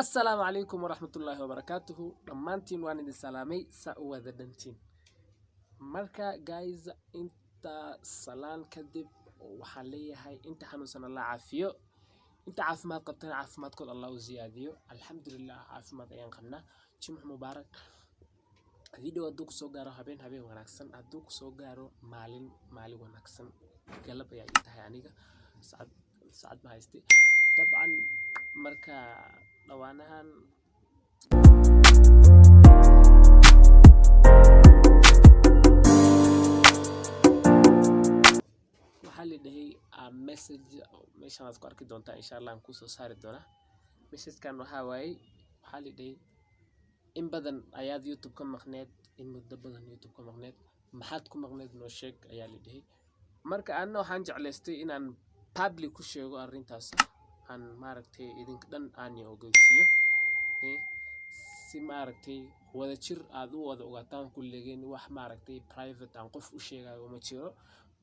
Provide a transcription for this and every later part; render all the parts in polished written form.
Assalaamu calaykum waraxmatullaahi wabarakaatuhu. Dhammaantiin waan idin salaamay, saa u wada dhantiin. Marka guys, inta salaan kadib, waxaan leeyahay inta xanuunsan Allah caafiyo, inta caafimaad qabtana caafimaadkood Allah u ziyaadiyo. Alxamdulilah, caafimaad ayaan qabnaa. Jimco mubaarak. Video hadduu kusoo gaaro habeen, habeen wanaagsan. Hadduu kusoo gaaro maalin, maalin wanaagsan. Galab ayaa ii tahay aniga, saacad saacad ma haystay dabcan. Marka dhawaanahan waxaa la dhahay message meeshan aad ku arki doontaa, insha Allah aan kusoo saari doonaa. Messagekan waxaa waaye, waxaa la dhahay in badan ayaad YouTube ka maqneed, in muddo badan YouTube ka maqneed, maxaad ku maqneed, noo sheeg ayaa la dhahay. Marka anna waxaan jeclaystay inaan public ku sheego arrintaas, aan maaragtay idinka dhan aan ogeysiiyo, si maaragtay wada jir aad u wada ogaataan kulligeen. Wax maaragtay private aan qof u sheegayo ma jiro,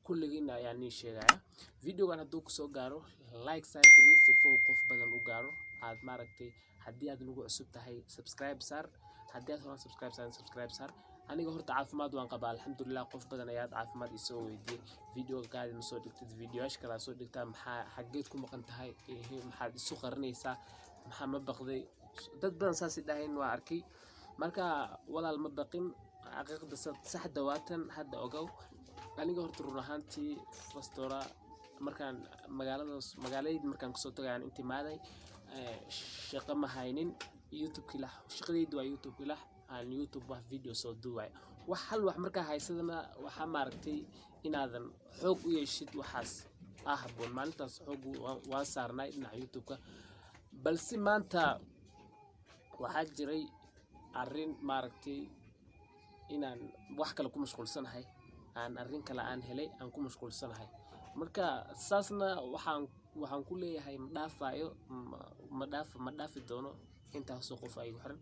kulligiin ayaan nii sheegaya. Videogan hadduu kusoo gaaro, like saar please, si uu qof badan u gaaro. Aad maaragtay haddii aad nagu cusub tahay, subscribe saar. Haddii aad horan subscribe saarin, subscribe saar. Aniga horta caafimaad waan qabaa, alxamdulilah. Qof badan ayaad caafimaad isoo weydiiyey: videoga gaadi ma soo dhigtid, videoyaasha kale aad soo dhigtaa, maxaa xaggeed ku maqan tahay, maxaad isu qarinaysaa, maxaa ma baqday? Dad badan saasay dhahayn, waa arkay. Marka walaal, ma baqin, xaqiiqda saxda waatan hadda ogow. Aniga horta run ahaantii fastora markaan magaalada, magaaladayda markaan kasoo tagayaan intii maaday, shaqo ma haynin. YouTube lah shaqadaydu waa YouTube lah, aan YouTube wax video soo duubaya. Wax hal wax markaa haysadana, waxaa maaragtay inaadan xoog u yeeshid waxaas ah habboon. Maalintaas xoog waan saarnay dhinaca YouTube-ka, balse maanta waxaa jiray arrin maaragtay inaan wax kale ku mashquulsanahay, aan arrin kale aan helay aan ku mashquulsanahay. Marka saasna waxaan ku leeyahay ma dhaafayo, ma dhaafi doono intaasoo qof ay igu xiran.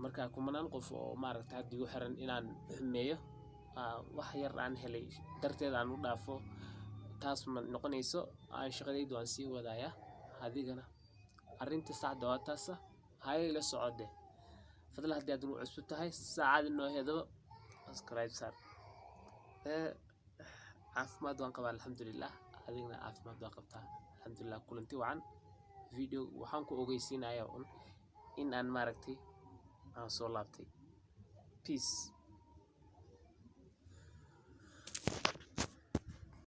Marka kumanaan qof oo maaragtay hadda igu xiran inaan xumeeyo, wax yar aan helay darteed aan u dhaafo, taas ma noqonayso. Aan shaqadaydu waan sii wadayaa. Adigana arrinta saxda waa taasa, hayay la socode. Fadlan haddii aad ugu cusub tahay, saacad inoo hedaba subscribe saar. Caafimaad waan qabaa, alxamdulilah. Adigna caafimaad waa qabtaa, alxamdulilah. Kulanti wacan. Video waxaan ku ogeysiinayaa un in aan maaragtay aan soo laabtay. Peace.